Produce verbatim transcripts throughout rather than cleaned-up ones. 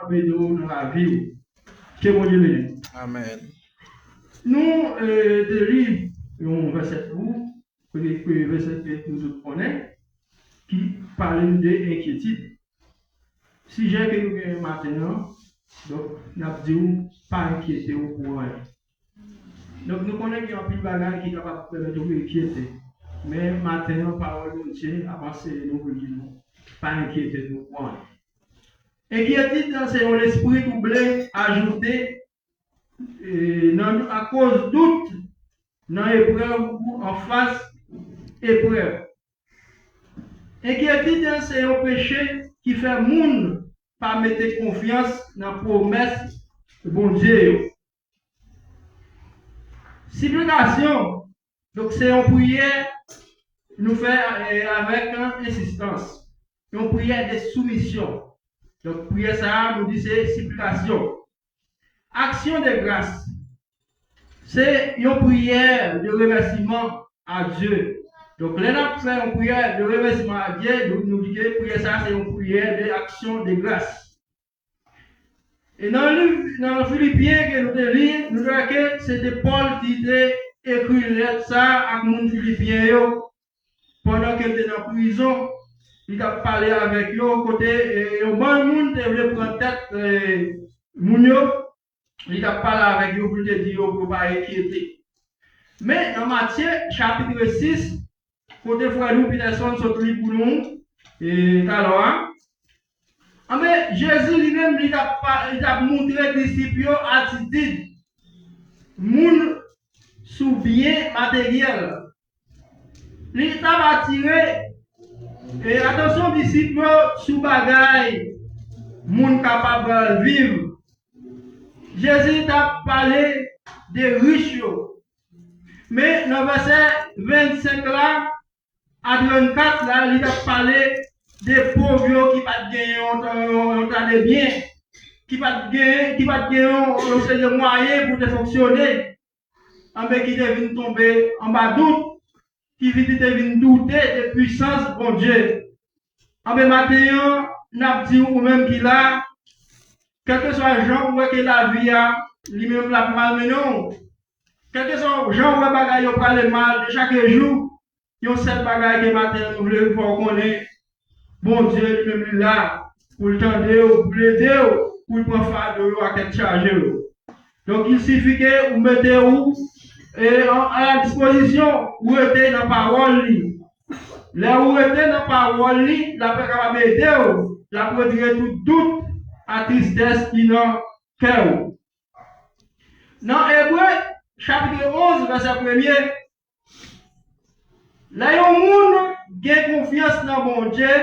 ap ede w nan lavi w. Ke Bondye beni w. Amèn. Nou eh, te li yon vèsè pou, kote ke vèsè ke nou tout konnen, ki pale nou de enkyetid. Sijè ke nou genyen maten an, donk, n ap di w, pa enkyete w pou anyen. Donk, nou konnen gen anpil bagay ki kapab pèmèt ou enkyete. Men, maten an, pawòl Bondye ap anseye nou pou di nou, pa enkyete nou pou anyen. Enkyetid nan se yon lespri twouble, ajoute, eh, nan, akoz dout, nan eprèv ou anfas eprèv. Enkyetid se yon peche ki fè moun pa mete konfyans nan pwomès Bondye yo. Siplikasyon, donk, se yon priyè nou fè eh, avèk eh, ensistans. Yon priyè de soumisyon. Donk, priyè sa a, nou di se siplikasyon. Aksyon de gras. Se yon priyè de remèsiman a Dye. Donk, lè n ap fè yon priyè de remèsiman a Dye, nou, nou di ke priyè sa a se yon priyè de aksyon de gras. E nan liv, nan Filipyen ke nou te li, nou te wè ke se te Pòl ki te ekri lèt sa a ak moun Filipyen yo. Pandan ke l te nan prizon, li t ap pale avèk yo, kote eh, yon bann moun te vle pran tèt eh, moun yo, li t ap pale avèk yo pou l te di yo pou yo pa enkyete. Men nan Matye chapit sis, kote frè nou Peterson sot li pou nou eh, talè a, anben, Jezi li menm li t ap pa- li t ap montre disip yo atitid moun sou byen materyèl. Li t ap atire eh, atansyon disip yo sou bagay moun kapab viv. Jezi t ap pale de rich yo. Men nan vèsè vennsenk la a trannkat la, li t ap pale de pòv yo ki pa t gen yon, yon, yon ta de byen, ki pa t gen, ki pa t gen yon, yon seri de mwayen pou te fonksyone. Anben ki te vin tonbe anba dout, ki vin te vin doute de pwisans Bondye. Anben maten an, n ap di ou menm ki la, kèlkeswa jan ou wè ke lavi a, li menm l ap malmennen w, kèlkeswa jan ou wè bagay yo prale mal de chak jou, yon sèl bagay ke maten an nou vle fè w konnen, Bondye li menm li la pou l tande w, pou l ede w, pou l pran fado yo ak tèt chaje yo. Donk, il sifi ke ou mete ou eh, an, a la dispozisyon, ou rete nan pawòl li. Lè ou rete nan pawòl li, l ap kapab ede w, l ap retire tout dout ak tristès ki nan kè w. Nan Ebre, chapit onz, vèsè premye, lè yon moun gen konfyans nan Bondye,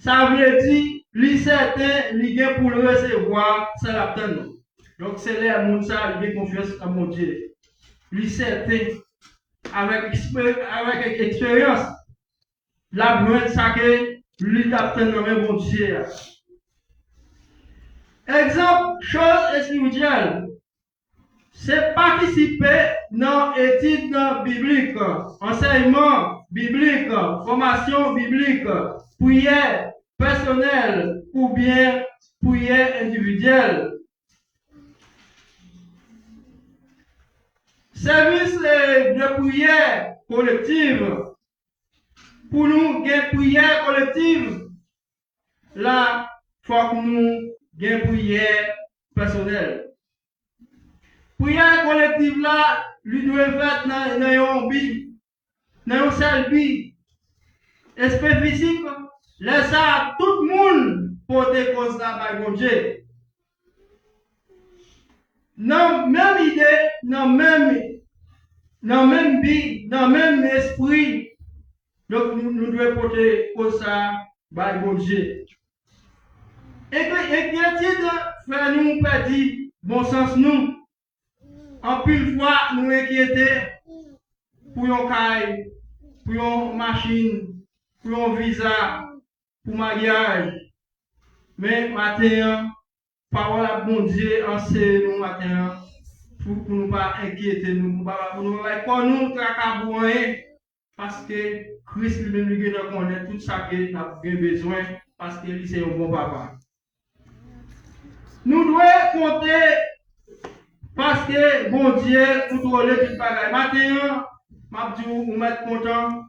sa vle di li sèten li gen pou l resevwa sa l ap tann nan. Donk, se lè moun sa a li gen konfyans nan Bondye. Li sèten, avèk ekspe- avèk eksperyans, l ap jwenn sa ke li t ap tann nan men Bondye a. Egzanp, choz espirityèl, se patisipe nan etid biblik, ansèyman biblik, fòmasyon biblik, priyè pèsonèl oubyen priyè endividyèl. Sèvis eh, de priyè kolektiv. Pou nou gen priyè kolektiv, la, fòk nou gen priyè pèsonèl. Priyè kolektiv la, li dwe fèt nan, nan yon bi, nan yon sèl bi espesifik. Lè sa a, tout moun pote koz la bay Bondye. Nan menm ide, nan menm, nan menm bi, nan menm espri, donk, nou, nou dwe pote koz sa a bay Bondye. Enky- Enkyetid fè nou pèdi bon sans nou. Anpil fwa, nou enkyete pou yon kay, pou yon machin, pou yon viza, pou maryaj. Men maten an, pawòl a Bondye anseye nou maten an pou, pou nou pa enkyete nou, pou pa, pou nou pa bay kò nou traka pou anyen, paske Kris li menm li gentan konnen tout sa ke n ap gen bezwen, paske li se yon bon papa. Nou dwe konte paske Bondye kontwole tout bagay. Maten an, m ap di w, ou mèt kontan.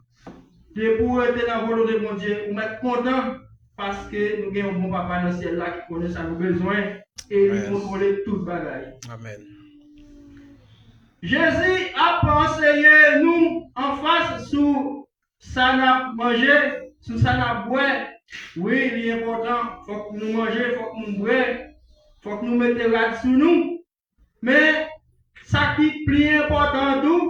Depi w rete nan volonte Bondye, ou mèt kontan paske nou gen yon bon Papa nan syèl la ki konnen sa nou bezwen e li kontwole tout bagay. Amèn. Jezi ap anseye nou anfas sou sa n ap manje, sou sa n ap bwè. Wi, li enpòtan. Fòk nou manje, fòk nou bwè, fòk nou mete rad sou nou. Men, sa ki pli enpòtan tou,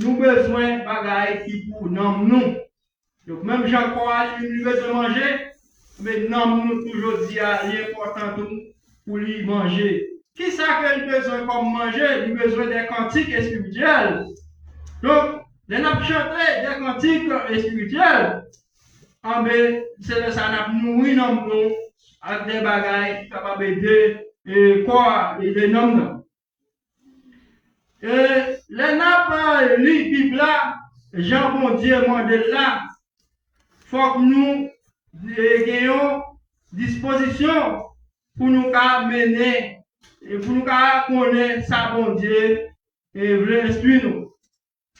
nou bezwen bagay ki pou nanm nou. Donk, menm jan kò a li, li bezwen manje, men nanm nou tou jodi a, li enpòtan tou pou li manje. Kisa ke li bezwen kòm manje? Li bezwen de kantik espirityèl. Donk, lè n ap chante de kantik espirityèl, anben, se lè sa n ap nouri nanm nou ak de bagay ki kapab ede, e, kò a, ede nanm nan. E, lè n ap, e, li Bib la, jan Bondye mande l la, fòk nou, e, gen yon dispozisyon pou nou ka mennen, e pou nou ka konnen sa Bondye, e, vle enstwi nou.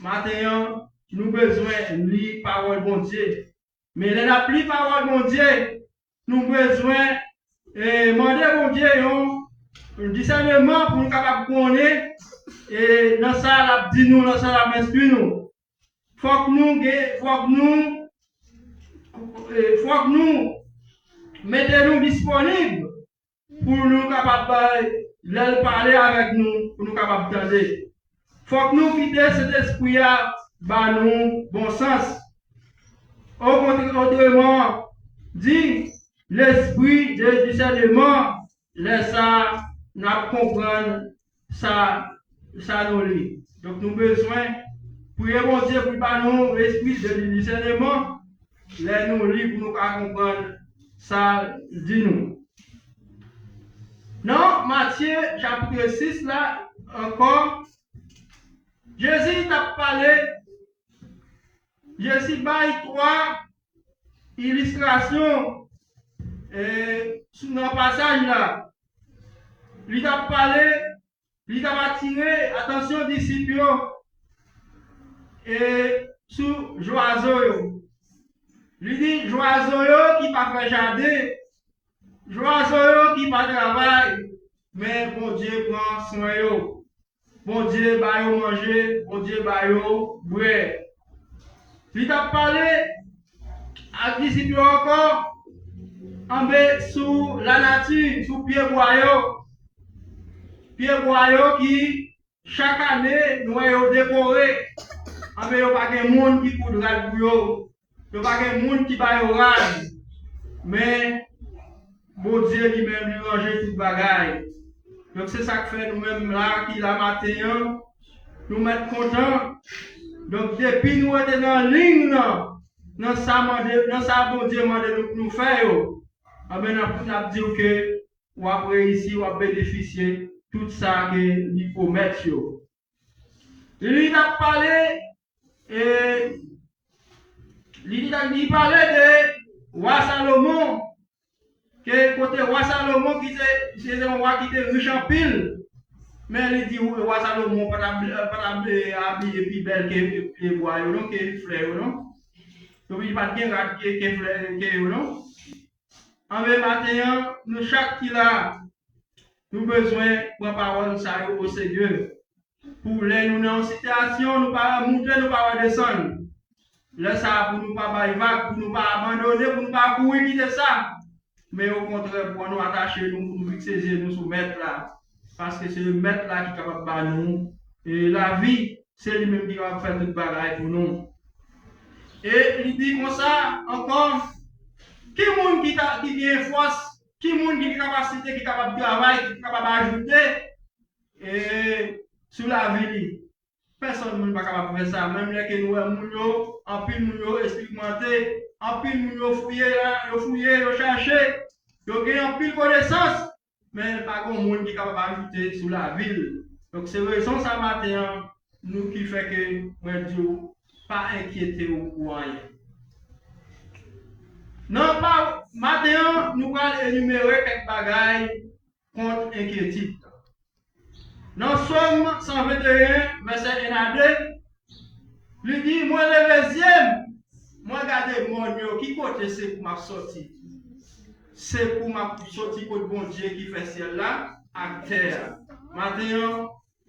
Maten an, nou bezwen li pawòl Bondye. Men lè n ap li pawòl Bondye, nou bezwen, e, mande Bondye yon disèneman pou nou kapab konnen, e, nan sa l ap di nou, nan sa l ap enstwi nou. Fòk nou gen, fòk nou, e, fòk nou mete nou disponib pou nou kapab bay, lè l pale avèk nou, pou nou kapab tande. Fòk nou kite Sentespri a ba nou bon sans. Okontrè, otreman di, lespri de disèneman, lè sa, n ap konprann sa, sa nou li. Donk, nou bezwen priye Bondye pou l ba nou espri de disèneman lè nou li pou nou ka konprann sa l di nou. Nan Matye chapit sis la, ankò, Jezi t ap pale, Jezi bay twa ilistrasyon, e, sou, nan pasaj la. Li t ap pale, li t ap atire atansyon disip yo, e, sou zwazo yo. Li di, zwazo yo ki pa fè jaden, zwazo yo ki pa travay, men Bondye pran swen yo. Bondye ba yo manje, Bondye ba yo bwè. Li t ap pale ak disip yo ankò, anben, sou lanati, sou pyebwa yo. Pyebwa yo ki, chak ane, nou wè yo dekore. Anben, yo pa gen moun ki koud rad pou yo. Yo pa gen moun ki ba yo rad. Men, Bondye li menm, li ranje tout bagay. Donk, se sa k fè nou menm la, ki la maten an, nou mèt kontan. Donk, depi nou rete nan liy nan, nan sa mande, nan sa Bondye mande nou pou nou fè yo, anben, n ap, n ap di w ke w ap reyisi, w ap benefisye tout sa ke li pwomèt yo. Li t ap pale, e, li t ap, li pale de wa Salomon, ke kote wa Salomon ki te, se te yon wa ki te rich anpil, men li di wa Salomon pa t ap, pa t ap, e, abiye pi bèl ke, ke bwa yo non, ke flè yo non. Donk, li pa t gen rad ke, ke flè, ke yo non. Anben, maten an, nou chak ki la, nou bezwen pran pawòl sa yo oserye. Pou lè nou nan yon sitiyasyon, nou pa moute, nou pa wè desann. Lè sa a, pou nou pa bay vag, pou nou pa abandone, pou nou pa kouri kite sa. Men okontrè, pou nou atache nou, pou nou fikse zye nou sou Mèt la. Paske se Mèt la ki kapab ba nou, e, lavi. Se li menm ki kapab fè tout bagay pou nou. E li di konsa ankò, ki moun ki ta, ki gen fòs, ki moun ki gen kapasite, ki kapab travay, ki kapab ajoute, e, sou lavi li? Pèsonn moun pa kapab fè sa. Menm lè ke nou wè moun yo, anpil moun yo eksperimante, anpil moun yo fouye la, yo fouye, yo chache, yo gen anpil konesans, men pa gen moun ki kapab ajoute sou lavi l. Donk, se rezon sa maten an, nou ki fè ke mwen di w, pa enkyete w pou anyen. Nan pa, maten an, nou pral enimere kèk bagay kont enkyetid. Nan Sòm san venteyen, vèsè en a de, li di, mwen leve zye m, mwen gade mòn yo, ki kote sekou m ap sòti? Sekou m ap sòti kot Bondye ki fè syèl la ak tè a. Maten an,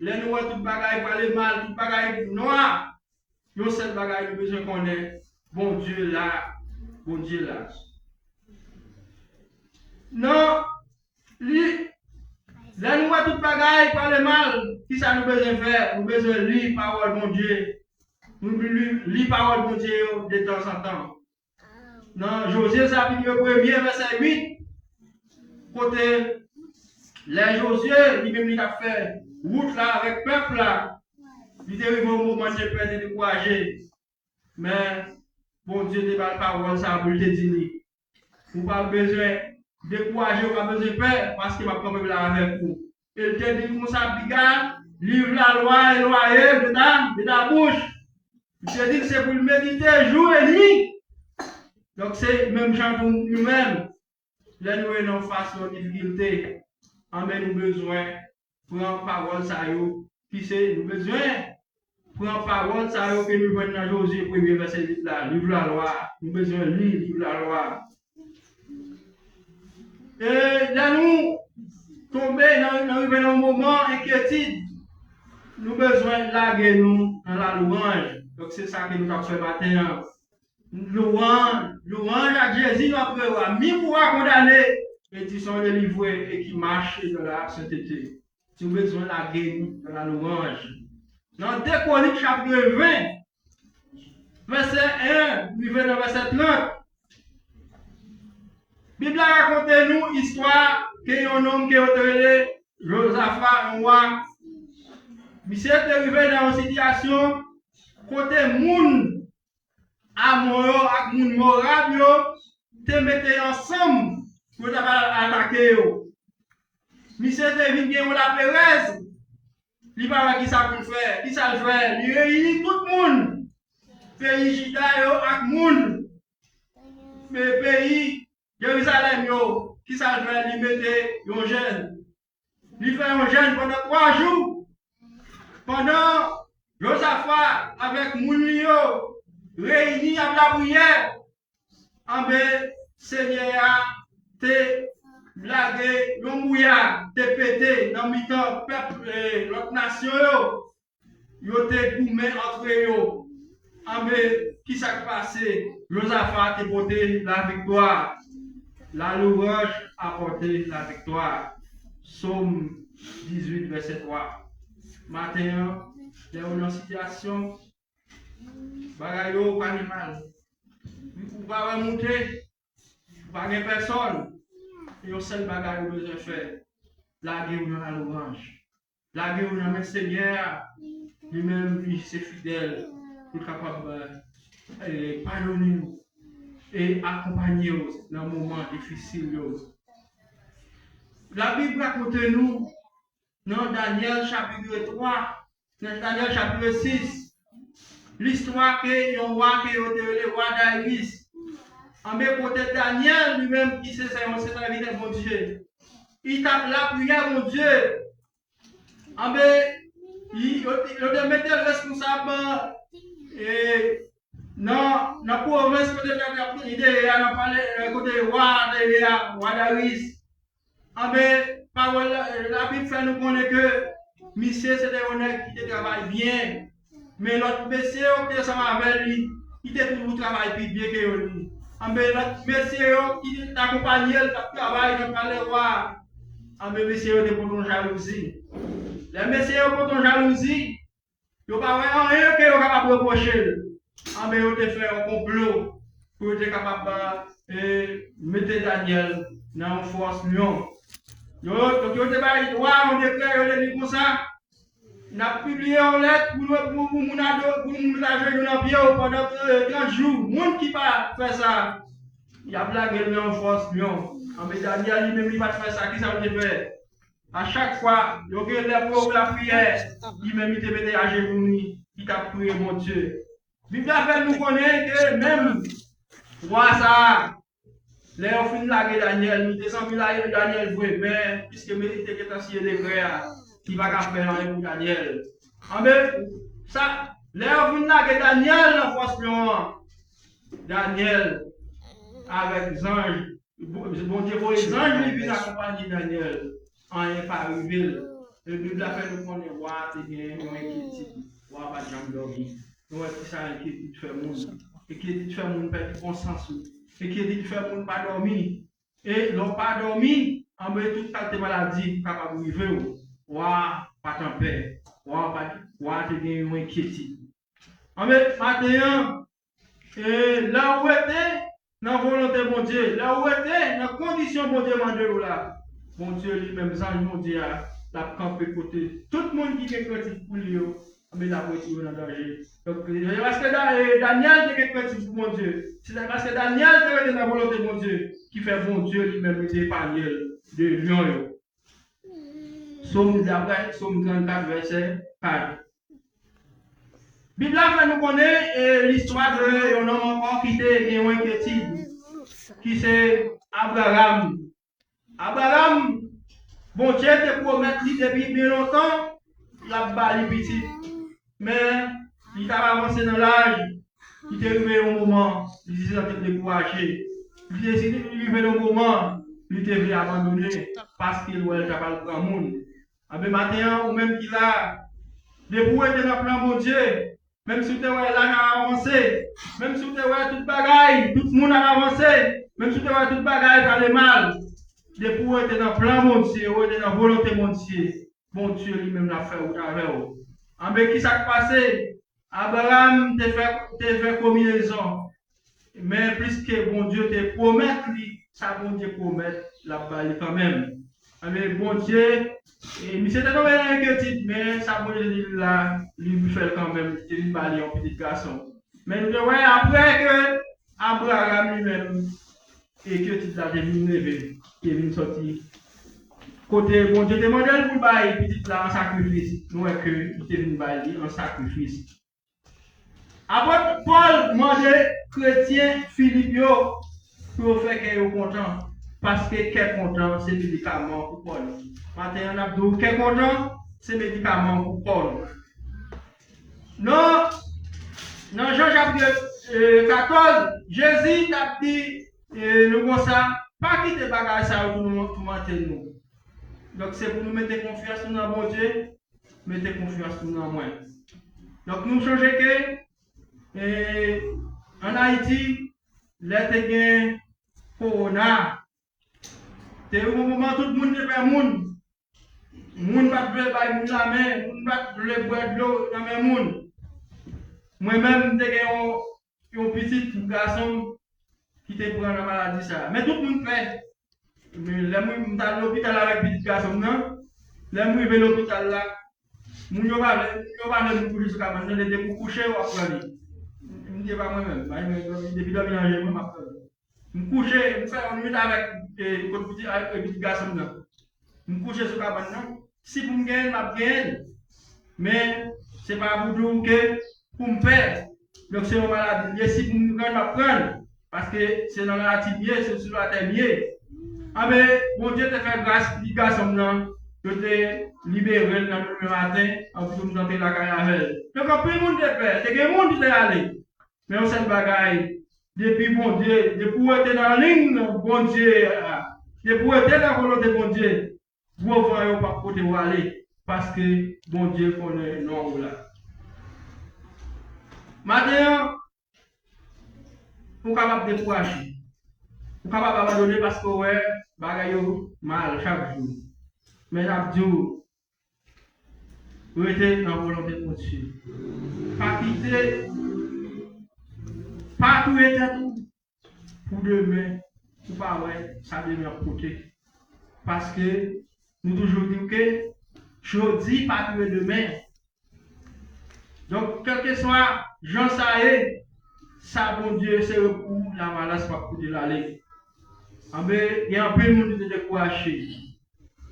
lè nou wè tout bagay prale mal, tout bagay nwa, yon sèl bagay nou bezwen konnen, Bondye la, Bondye la. Non, li, lè nou wè tout bagay prale mal, kisa nou bezwen fè? Nou bezwen li pawòl Bondye. Nou li, li pawòl Bondye yo de tanzantan. Nan Jozye chapit premye, vèsè uit, kote lè Jozye, li menm li t ap fè wout la avèk pèp la, li te rive yon moman li te pè, te dekouraje. Men, Bondye te ba l pawòl sa pou l te di li, ou pa bezwen dekouraje, ou pa bezwen pè, paske m ap kanpe la avèk ou. E l te di l konsa, piga, liv lalwa e lwaye de ta, de ta bouch. Li te di l se pou l medite jou e nwi. Donk, se menm jan tou nou menm, lè nou ye nan fas yon difikilte, anben nou bezwen pran pawòl sa yo, ki se, nou bezwen pran pawòl sa yo ke nou jwenn nan Jozye premye vèsè uit la, liv lalwa, nou bezwen li liv lalwa. E lè nou tonbe nan, nan rive nan yon moman enkyetid, nou bezwen lage nou nan lalouranj. Donk, se sa ke nou t ap fè maten an. Louanj, louanj ak Jezi, notre roi, mi pou a kondane, e ti son delivre, e ki mache dans la sainteté. Si w bezwen lage nou dans la louanj. Nan de Kwonik chapit ven, vèsè en rive nan vèsè trant, Bib la rakonte nou istwa ke yon nonm ke yo te rele Jozafa, yon wa. Misye te rive nan yon sitiyasyon kote moun Amon yo ak moun Moab yo te mete ansanm pou yo ta pral atake yo. Misye te vin gen yon laperèz, li pa wè kisa pou l fè. Kisa l fè? Li reyini tout moun peyi Jida yo ak moun pe-, peyi Jerizalèm yo. Kisa l fè? Li mete yon jèn. Li fè yon jèn pandan twa jou. Pandan Jozafa avèk moun li yo reyini ap lapriyè, anben, Senyè a te lage yon bouya, te pete nan mitan pèp, eh, lòt nasyon yo. Yo te goumen antre yo. Anben, kisa k pase? Jozafa te pote laviktwa. La louange apporte la victoire. Sòm dizuit, vèsè twa. Maten an, lè w nan sitiyasyon, bagay yo pa gen mal. Ou pa wè moute, ou pa gen pèsòn. Yon sèl bagay ou bezwen fè, lage w nan lalouanj. Lage w nan men Senyè a. Li menm, li se fidèl pou l kapab, eh, padone w e akonpanye w nan moman difisil yo. Labib rakonte nou nan Danyèl chapit twa, nan Danyèl chapit sis, listwa ke yon wa ke yo te rele wa Dayris. Anben, kote Danyèl, li menm ki se, se yon sèvitè Bondye, li t ap lapriyè Bondye. Anben, li, yo, yo te mete l responsab, eh, nan, nan pwovens kote l te ap, li te ye a, nan palè, eh, kote wa a te ye a, wa Dayris. Anben, pawòl la, eh, Labib fè nou konnen ke misye se te yon nèg ki te travay byen. Men lòt mesye yo ki te ansanm avè li, li te toujou travay pi byen ke yo li. Anben, lòt mesye yo ki te akonpanye l t ap travay nan palè wa a. Anben, mesye yo te pote yon jalouzi. Lè mesye yo pote yon jalouzi, yo pa wè anyen ke yo kapab repwoche l. Anben, yo te fè yon konplo pou yo te kapab, eh, mete Danyèl nan yon fòs lyon. Yo, donk, yo te bay wa a yon dekrè, yo te di konsa, n ap pibliye yon lèt pou nou, pou, pou moun ado-, pou moun met ajenou nan pye w pandan, eh, trant jou. Moun ki pa fè sa, y ap lage l nan yon fòs lyon. Anben, Danyèl li menm, li pa t fè sa. Kisa l te fè? A chak fwa yo gen lè pou yo lapriyè, li menm li te mete ajenou li, li t ap priye Bondye. Bib la fè nou konnen ke menm wa sa a, Lè yo fin lage Danyèl, nou te santi lage Danyèl vre, men piske Medik te gentan siye dekrè a, li pa ka fè anyen pou Danyèl. Anben, sa, lè yo fin lage Danyèl nan fòs lyon an, Danyèl avèk zanj, Bon- Bondye voye zanj li vin akonpanye Danyèl, anyen pa rive l. E Bib la fè nou konnen wa a te gen yon enkyetid, wa a pa t janm dòmi. Nou wè ki sa enkyetid fè moun. Enkyetid fè moun pèdi konsans yo. Enkyetid fè moun pa dòmi. E lè w pa dòmi, anben tout kalite maladi kapab rive w. Wa a pa t anpè. Wa a pa t- wa a te gen yon enkyetid. Anben maten an, e lè w rete nan volonte Bondye, lè w rete nan kondisyon Bondye mande w la, Bondye li menm, zanj Bondye a, l ap kanpe kote tout moun ki gen krentif pou li yo, anben l ap retire yo nan danje. Donk, se paske Da- e, Danyèl te gen krentif pou Bondye. Se paske Danyèl te rete nan volonte Bondye ki fè Bondye li menm li te epanye l de lyon yo. Sòm, daprè Sòm trannkat, vèsè kat. Bib la fè nou konnen e, listwa de yon nonm ankò ki te gen yon enkyetid, ki se Abraram. Abraram, Bondye te pwomèt li depi byen lontan, l ap ba li pitit. Men, li t ap avanse nan laj, li te rive yon moman, li te santi l dekouraje. Li te santi l rive yon moman, li te vle abandone, paske l wè l ta pral granmoun. Anben maten an, ou menm ki la, depi w rete nan plan Bondye, menm si w te wè laj ap avanse, menm si w te wè tout bagay, tout moun ap avanse, menm si w te wè tout bagay prale mal, depi w rete nan plan Bondye, w rete nan volonte Bondye, Bondye li menm l ap fè wout avè w. Anben, ki sa k pase? Abraram te fè, te fè konbinezon. Men pliske Bondye te pwomèt li, sa Bondye pwomèt, l ap ba li kanmenm. Anben, Bondye, e, misye te tonbe nan enkyetid, men sa Bondye te di l la, li fè l kanmenm, li te vin ba li yon pitit gason. Men nou te wè apre ke Abraram li menm, enkyetid la te vin leve, te vin sòti kote Bondye te mande l pou l bay pitit la an sakrifis. Nou wè ke li te vin bay li an sakrifis. Apot Pòl mande kretyen Filip yo pou yo fè kè yo kontan, paske kè kontan se medikaman pou kò nou. Maten an, n ap di w kè kontan se medikaman pou kò nou. Nan, nan Jan chapit, e, katòz, Jezi t ap di, e, nou konsa, pa kite bagay sa yo toumante nou. Donk, se pou nou mete konfyans nou nan Bondye, mete konfyans nou nan mwen. Donk, nou sonje ke, e, ann Ayiti, lè te gen kowona, te yon moman tout moun te pè moun. Moun pa t vle bay moun lamen, moun pa t vle bwè dlo nan men moun. Mwen menm, m te gen yon, yon pitit gason m ki te pran nan maladi sa a. Men tout moun pè. Men lè mwen, m t al lopital avèk pitit gason m nan, lè m rive lopital la, moun yo pa vle, moun yo pa vle moun kouche sou kabann nan, se depi w kouche, w ap pran li. M di, e pa mwen menm, bay mwen dòmi, depi dòmi nan je mwen, m ap pran li. M kouche, m fè yon nwit avèk, e, kot pitit, avèk, e, pitit gason m nan. M kouche sou kabann nan. Si pou m genyen l, m ap genyen l. Men, se pa pou di w ke pou m pè. Donk, se yon maladi m ye. Si pou m pran l, m ap pran l. Paske se nan lanati m ye, se sou latè m ye. Anben, Bondye te fè gras, pitit gason m nan, yo te libere l nan demen maten, anpi tou m t antre lakay avè l. Donk, anpil moun te pè. Te gen moun ki te ale. Men yon sèl bagay, depi Bondye, depi w rete nan liy Bondye a, depi w rete nan volonte Bondye, gwo van yo p ap pote w ale, paske Bondye konnen non w la. Maten an, ou kapab dekouraje. Ou kapab abandone paske w wè bagay yo mal chak jou. Men n ap di w, rete nan volonte Bondye. Pa kite, pa touye tèt ou pou demen, ou pa wè sa demen ap pote. Paske nou toujou di w ke jodi pa touye demen. Donk, kèlkeswa jan sa ye, sa Bondye sere pou ou, lavalas p ap pote l ale. Anben, gen anpil moun ki te dekouraje.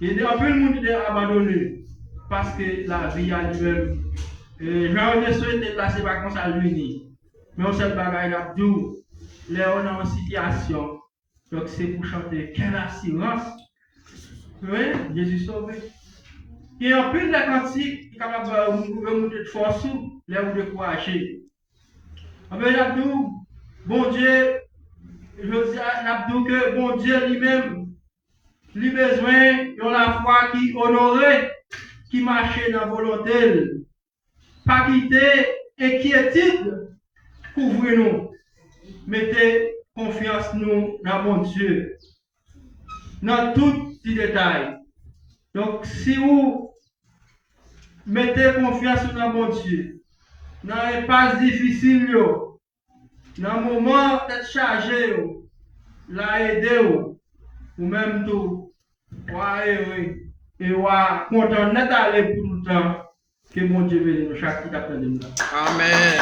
Gen anpil moun ki te abandone, paske lavi a li menm, e, jan yo te swete l la, se pa konsa l vini. Men yon sèl bagay n ap di w, lè w nan yon sitiyasyon, Donk, se pou chante quelle assurance. Wi, Jezi sove. Gen anpil de kantik ki kapab ba ou remoute fòs ou lè ou dekouraje. Anben, n ap di w, Bondye, jodi a, n ap di w ke Bondye li menm, li bezwen yon lafwa ki onore, ki mache nan volonte l. Pa kite enkyetid kouvri nou. Mete konfyans nou nan Bondye nan tout ti detay. Donk, si ou mete konfyans ou nan Bondye, nan enpas difisil yo, nan moman tèt chaje yo, l a ede w, ou menm tou, w a ere e w a kontan nèt ale pou toutan. Ke Bondye beni nou chak ki t ap tande m la. Amèn.